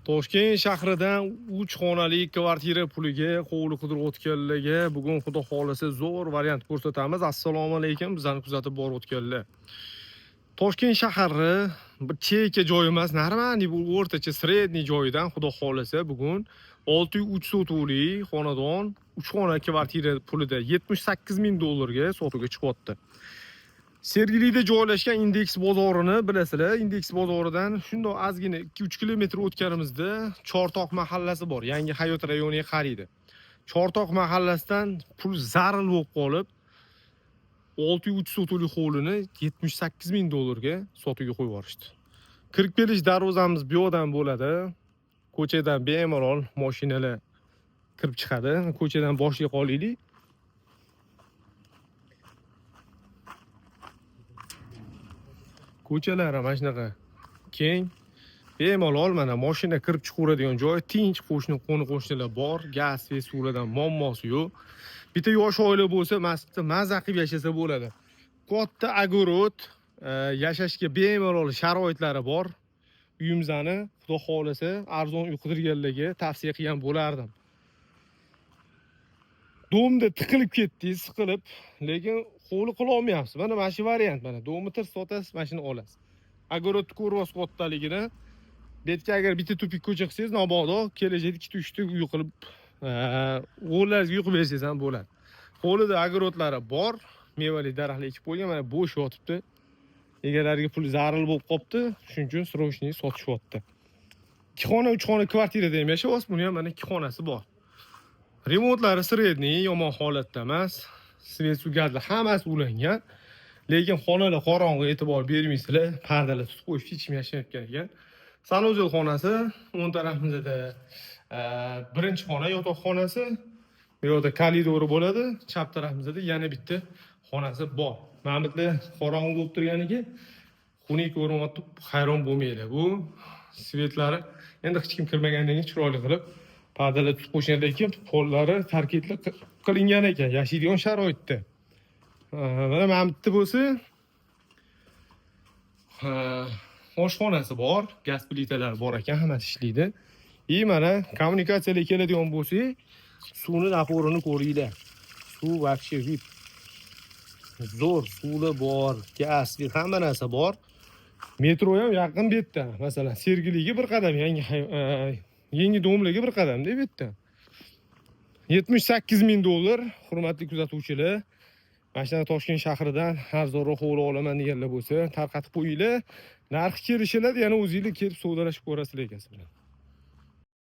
Toshkent shahridan 3 xonali kvartira puliga hovli qidirayotganlarga bugun xudo xohlasa zo'r variant ko'rsatamiz. Assalomu alaykum, bizani kuzatib borayotganlar. Toshkent shahri bir chekka joy emas, нормальный bu o'rtacha средний joyidan xudo xohlasa bugun 603 sotuvli xonadon 3 xona kvartira pulida 78 ming dollarga sotuvga chiqyapti. Sergelida joylashgan Indeks bozorini bilasizlar. Indeks bozoridan shundoq ozgina 2-3 kilometr o'tganimizda Chortoq mahallasi bor. Yangi Hayot rayoniga qaraydi. Chortoq mahallasidan pul zaril bo'lib qolib, 603 sotuvli hovlini 78 ming dollarga sotuvga qo'yib yuborishdi. Kirib kelish darvozamiz bu yoqdan bo'ladi. Ko'chadan bemalol mashinalar kirib chiqadi. Ko'chadan boshiga qolaylik. Ko'chalari mana shunaqa keng. Bemalol mana mashina kirib chiqaveradigan joy, tinch qo'shni qo'ni-qo'shnilar bor, gaz, suvlardan muammosi yo'q. Bitta yosh oila bo'lsa, masjidda maza qilib yashasa bo'ladi. Katta огород, yashashga bemalol sharoitlari bor. Uyimizni xudo xohlasa arzon uy qidirganlarga tavsiya qilgan bo'lardim. Domda tiqilib ketdingiz, siqilib, lekin hovli qila olmayapsiz. Mana shu variant, mana domni tirs sotasiz, mana shuni olasiz. Огород ko'ryapsiz kattaligini. Bu yerga agar bitta tupik ko'cha qilsangiz, mabodo kelajakda ikkita uchta uy qilib, o'g'illaringizga uy qilib bersangiz ham bo'ladi. Hovlida огород lari bor, mevali daraxtlar ekib qo'ygan, mana bo'sh yotibdi. Egalariga pul zaril bo'lib qopti, shuning uchun срочный sotishyapti. 2 xona, 3 xona kvartirada ham yashayapsiz, buni ham mana 2 xonasi bor. Remontlari средний, yomon holatda emas. Свет, suv, gazlar hammasi ulangan. Lekin xonalar qorong'i, e'tibor bermaysizlar. Pardalar tutib qo'yib hech kim yashamayotgan ekan. Санузел xonasi o'ng tarafimizda birinchi xona yotoq xonasi. Bu yoqda koridori bo'ladi. Chap tarafimizda yana bitta xonasi bor. Mana bu yerda qorong'i bo'lib turganiga xunuk ko'rinyapti, hayron bo'lmanglar. Bu светlari endi hech kim kirmagandan keyin chiroyli qilib pardalar tutib qo'yishgan, lekin pollari tarkibli qilingan ekan, yashaydigan sharoitda. Mana bu yerda bo'lsa, oshxonasi bor, gaz plitalari bor ekan, hammasi ishlaydi. И mana kommunikatsiyalar keladigan bo'lsak, suvni напор ini ko'ringlar. Suv вообще VIP. Zo'r suvlar bor, gaz, hamma narsa bor. Metro ham yaqin bu yerda. Masalan, Sergeliga bir qadam, yangi domlaga bir qadamda bu yerda. 78 ming dollar, hurmatli kuzatuvchilar. Mana shunaqa Toshkent shahridan arzonroq hovli olaman deganlar bo'lsa, tarqatib qo'yinglar. Narxi kelishiladi, yana o'zinglar kelib savdolashib ko'rasizlar egasi bilan.